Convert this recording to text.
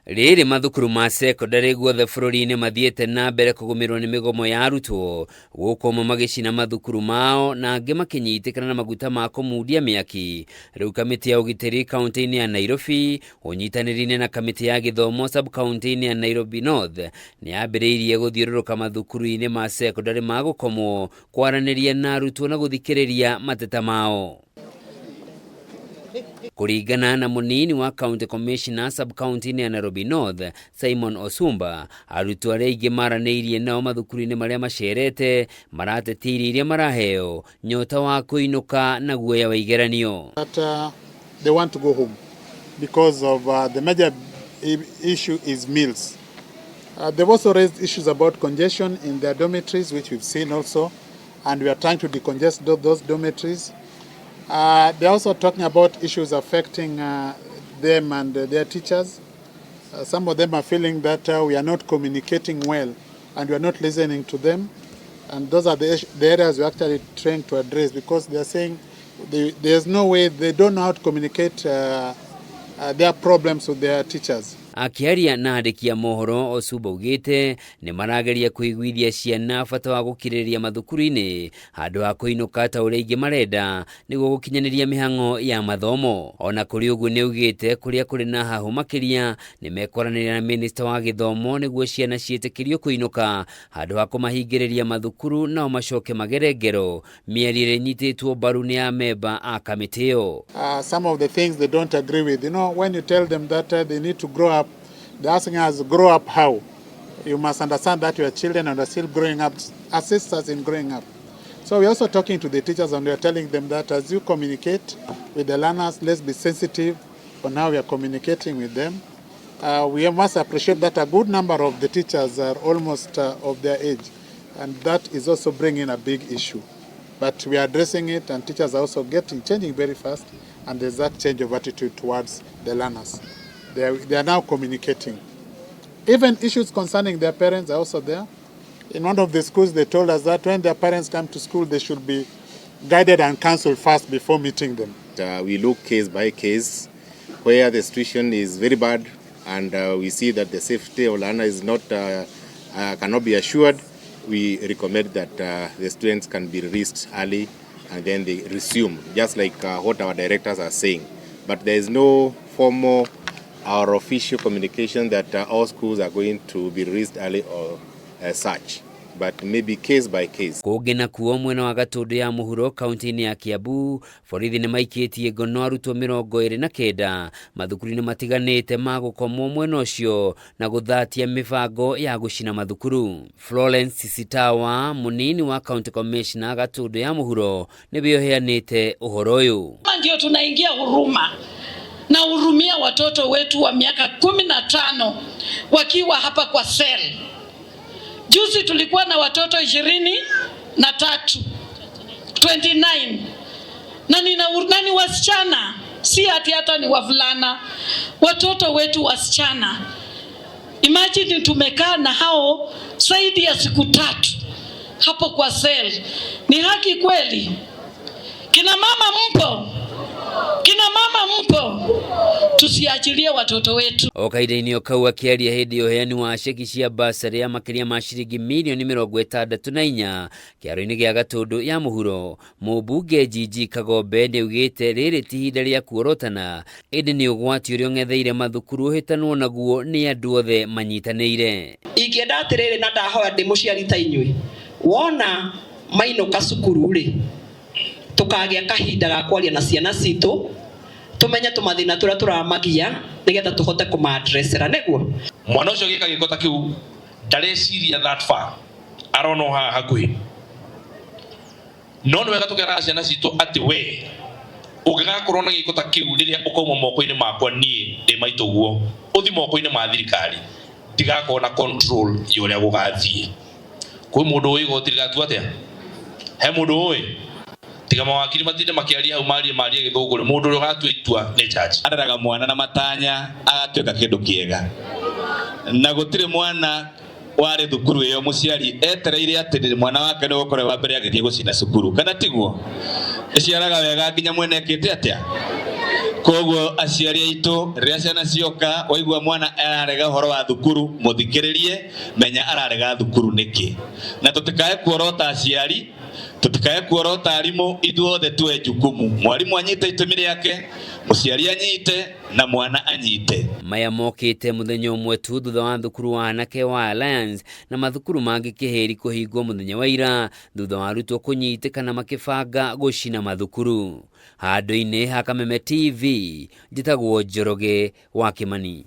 Rĩrĩ mathukuru ma cekondarĩ guothe bũrũri-inĩ mathiĩte na mbere kũgũmĩrwo nĩ mĩgomo ya arutwo, gũkũ amwe magĩcina mathukuru mao na angĩ makĩnyitĩkana na maguta ma kũmundia mĩaki. Rĩu kamĩtĩ ya ũgitĩri kaunti-inĩ ya Nairobi ũnyitanĩri-inĩ na kamĩtĩ ya gĩthomo sub-kaunti-inĩ ya Nairobi North nĩ yambĩrĩirie gũthiũrũrũka mathukuru-inĩ ma cekondarĩ ma gũkomwo kwaranĩria na arutwo na gũthikĩrĩria mateta mao. Kũringana na mũnini wa county commissioner sub-county-inĩ ya Nairobi North, Simon Osumba, arutwo arĩa aingĩ maranĩirie nao mathukuru-inĩ marĩa macerete maratetia irio iria maraheo, nyota wa kũinũka na guoya wa igeranio. That they want to go home because of the major issue is meals. They've also raised issues about congestion in their dormitories, which we've seen also, and we are trying to decongest those dormitories. They're also talking about issues affecting them and their teachers. Some of them are feeling that we are not communicating well and we are not listening to them. And those are the areas we're actually trying to address, because they're saying there's no way, they don't know how to communicate their problems with their teachers. Akĩaria na andĩki a mohoro, Osumba augĩte nĩ marageria kũiguithia ciana bata wa gũkirĩrĩria mathukuru-inĩ handũ ha kũinũka ta ũrĩa aingĩ marenda nĩguo gũkinyanĩria mĩhang'o ya mathomo. Ona kũrĩ ũguo nĩ augĩte kũrĩa kũrĩ na hahũ makĩria nĩ mekwaranĩria na minista wa gĩthomo nĩguo ciana ciĩtĩkĩrio kũinũka handũ ha kũmahingĩrĩria mathukuru nao macoke magere ngero. Mĩario ĩrĩa ĩnyitĩtwo mbaru nĩ amemba a kamĩtĩ ĩyo. Some of the things they don't agree with. When you tell them that they need to grow up, they're asking us, grow up how? You must understand that your children are still growing up, assist us in growing up. So we're also talking to the teachers and we're telling them that as you communicate with the learners, let's be sensitive on how we are communicating with them. We must appreciate that a good number of the teachers are almost of their age, and that is also bringing a big issue. But we are addressing it, and teachers are also changing very fast, and there's that change of attitude towards the learners. They are now communicating. Even issues concerning their parents are also there. In one of the schools, they told us that when their parents come to school, they should be guided and counseled first before meeting them. We look case by case where the situation is very bad, and we see that the safety of learner is not, cannot be assured. We recommend that the students can be released early and then they resume, just like what our directors are saying. But there is no formal or official communication that all schools are going to be released early or as such, but maybe case by case. Kũngĩ nakuo mwena wa Gatũndũ ya mũhuro kaunti-inĩ ya Kiambu, borithi nĩ maikĩtie ngono arutwo 29 mathukuru-inĩ matiganĩte ma gũkomwo mwena ũcio na gũthatia mĩbango ya gũcina mathukuru. Florence Sitawa, mũnini wa county commissioner Gatũndũ ya mũhuro, nĩwe ũheanĩte ũhoro ũyũ. Ndio tunaingia huruma na hurumia watoto wetu wa miaka 15 wakiwa hapa kwa cell. Juzi tulikuwa na watoto 23, 29, na ni wasichana, si ati hata ni wavulana, watoto wetu wasichana. Imagine tumekaa na hao zaidi ya siku 3 hapo kwa cell. Ni haki kweli? Kina mama mpo? Kina mama mpo? Tusiachilie watoto wetu. O kahinda-inĩ o kau akĩaria hĩndĩ ya ũheani wa ceki cia basarĩ ya makĩria ma ciringi mirioni 64 kĩaro-inĩ gĩa Gatũndũ ya mũhuro, mũmbunge Gigi Kagombe nĩaugĩte rĩrĩ ti ihinda rĩa kuorotana, ĩndĩ nĩ ũgwati ũrĩa ũng'etheire mathukuru ũhĩtanwo naguo nĩ andũ othe manyitanĩire. Ingĩenda atĩrĩrĩ na ndahoya ndĩ mũciari ta inyuĩ, wona mainũka cukuru rĩ, tũkagĩa kahinda ga kwaria na ciana citũ, tumenye tũmathĩna tũrĩa tũramagia nĩgetha tũhote kũma-addressera, nĩguo? Mwana ũcio agĩka gĩko ta kĩu ndareciria that far, arona o haha hakuhĩ. No nĩ wega tũkeraga ciana citũ atĩ we ũngĩgakorwo na gĩko ta kĩu rĩrĩa ũkauma moko-inĩ makwa niĩ ndĩ maitũ guo, ũthi moko-inĩ ma thirikari, ndigakorwo na control ya ũrĩa gũgathiĩ. Kwĩ mũndũ ũĩ igoti rĩgatua atĩa? He mũndũ ũĩ? Tiga mawakiri matinde makĩaria hau marie marie gĩthũngũ rĩ, mũndũ ũrĩa ũgatua itua nĩ judge. Areraga mwana na matanya agatuĩka kĩndũ kĩega, na gũtirĩ mwana warĩ thukuru ĩyo mũciari etereire atĩ mwana wake nĩ ũgũkorwo wa mbere agĩthiĩ gũcina cukuru, kana tiguo? Ĩciaraga wega nginya mwene ekĩte atĩa? Koguo aciari aitũ, rĩrĩa ciana cioka, waigua mwana ararega ũhoro wa thukuru, mũthikĩrĩrie, menya ararega thukuru nĩkĩ. Na tũtikae kuorota aciari, tũtikae kuorota arimũ, ithuothe tuoe jukumu. Mwarimũ anyite itemi rĩake, mũciari anyite, na mwana anyite. Maya mokĩte mũthenya ũmwe tu thutha wa thukuru wa anake wa Alliance na mathukuru mangĩ Kĩhĩri kũhingwo mũthenya wa ira thutha wa arutwo kũnyitĩkana makĩbanga gũcina mathukuru. Handũ-inĩ ha Kameme TV, njĩtagwo Njoroge wa Kĩmani.